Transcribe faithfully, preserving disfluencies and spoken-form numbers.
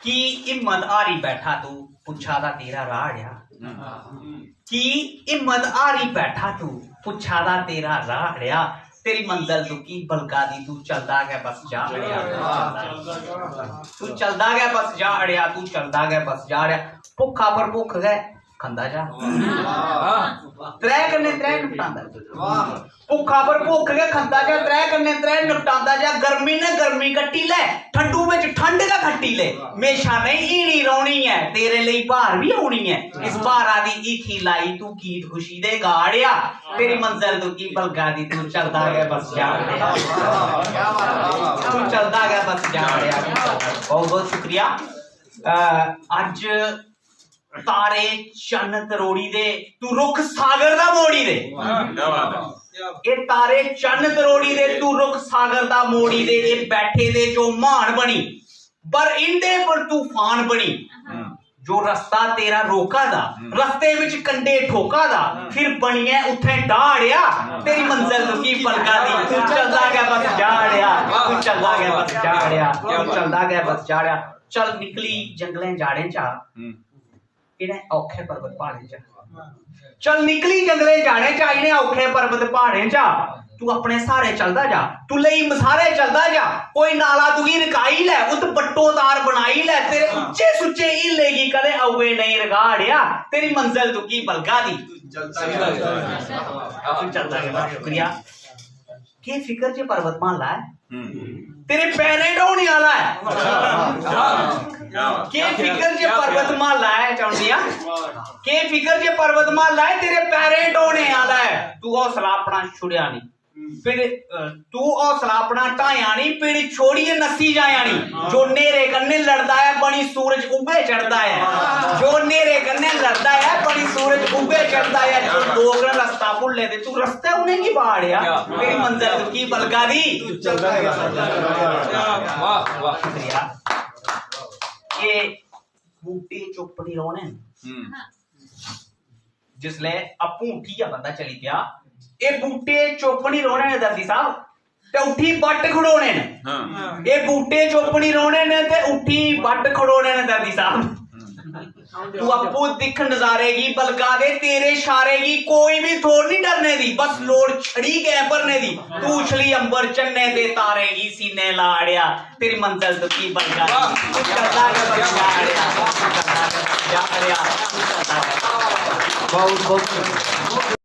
की हिम्मत हारी बैठा तू, पुच्छा दा तेरा राह अड़ेआ। की हिम्मत हारी बैठा तू, पुच्छा दा तेरा राह अड़ेआ। तेरी मंजल तुकी बलगा दी, तू चलदा गै बस जा अड़ेआ। तू चलदा गै बस जा अड़ेआ, तू चलदा गै बस जा अड़ेआ। भुक्खा पर भुक्ख गै खंदा जा, त्रै कन्नै त्रै निपटांदा जा। भुक्खा पर भुक्ख गै खंदा जा, त्रै कन्नै त्रै निपटांदा जा। गर्मी ने गर्मी कट्टी लै, ठंडू बिच ठंड गै खट्टी ले। म्हेशां नेईं हीनी रौह्नी ऐ, तेरे लेई ब्हार बी औनी ऐ। इस ब्हारा दी हीखी लाई तू गीत खुशी दे गा अड़ेआ। तेरी मंजल तुकी बलगा दी, तू चलदा गै बस जा अड़ेआ। तू चलदा गै बस जा अड़ेआ। बहुत बहुत शुक्रिया। अ, अज्ज तारे चन्न त्रोड़ी दे, तू रुख सागर दा मोड़ी दे। क्या बात है। एह् तारे चन्न त्रोड़ी दे, तू रुख सागर दा मोड़ी दे। एह् बैठे दे जो म्हान बनी, पर इंदे पर तूफान बनी। जो रस्ता तेरा रोका दा, रस्ते विच कंडे ठोका दा, फिर बनियै उत्थें डाह अड़ेआ। तेरी मंजल तुकी बलगा दी, तू चलदा गै बस जा अड़ेआ, तू चलदा गै बस जा अड़ेआ, तू चलदा गै बस जा अड़ेआ। चल निकली जंगलें जाड़ें चा, इ'नें औखे पर्वत प्हाड़ें चा। चल निकली जंगलें जाड़ें चा, इ'नें औखे पर्वत प्हाड़ें चा। तू अपने स्हारे चलदा जा, तू लेई मसारे चलदा जा। कोई नाला तुगी रकाई लै, उत बट्टो तार बनाई लै। तेरे उच्चे सुच्चे हीले गी कदें औए नेईं रगाह अड़ेआ। तेरी मंजल तुकी बलगा दी, तू चलदा गै। शुक्रिया। केह् फिकर जे पर्वत म्हाला ऐ, तेरे पैरें ढोने आह्ला ऐ। केह् फिकर जे पर्वत म्हाला ऐ, चौंडिया। केह् फिकर जे पर्वत म्हाला ऐ, तेरे पैरें ढोने आह्ला ऐ। तू हौसला अपना छुड़ेआ निं, पिड़, अ, तू हौसला अपना ढाया निं, पिड़ छोड़ियै नस्सी जाया निं। जो न्हेरे कन्नै लड़दा ऐ, बनी सूरज उग्गै चढ़दा ऐ। जो न्हेरे कन्नै लड़दा ऐ, बनी सूरज उग्गै चढ़दा ऐ। जो लोक न रस्ता भुल्ले दे, तू रस्ते उ'नेंगी बाड़ेआ। तेरी मंजल तुकी बलगा दी। वाह, वाह। शुक्रिया। एह् बूटे चुप्प निं रौह्ने न। जिसलै आपूं उट्ठियै बंदा चली पेआ, एह् बूटे चुप्प निं रौह्ने न दर्दी साहब, ते उट्ठी बट्ट खड़ोने न। एह् बूटे चुप्प निं रौह्ने न ते उट्ठी बट्ट खड़ोने न दर्दी साहब। तू आपूं दिक्ख नजारे गी, बलगा दे तेरे इशारे गी, कोई बी थोड़ निं डरने दी, बस लोड़ छड़ी गै भरने दी। तू उछली अंबर चन्ने दे तारें गी सीने ला अड़ेआ। तेरी मंजल तुकी बलगा दी। तू चलदा गै बस जा अड़ेआ, तू चलदा गै बस जा अड़ेआ, तू चलदा गै। बहुत, बहुत शुक्रिया।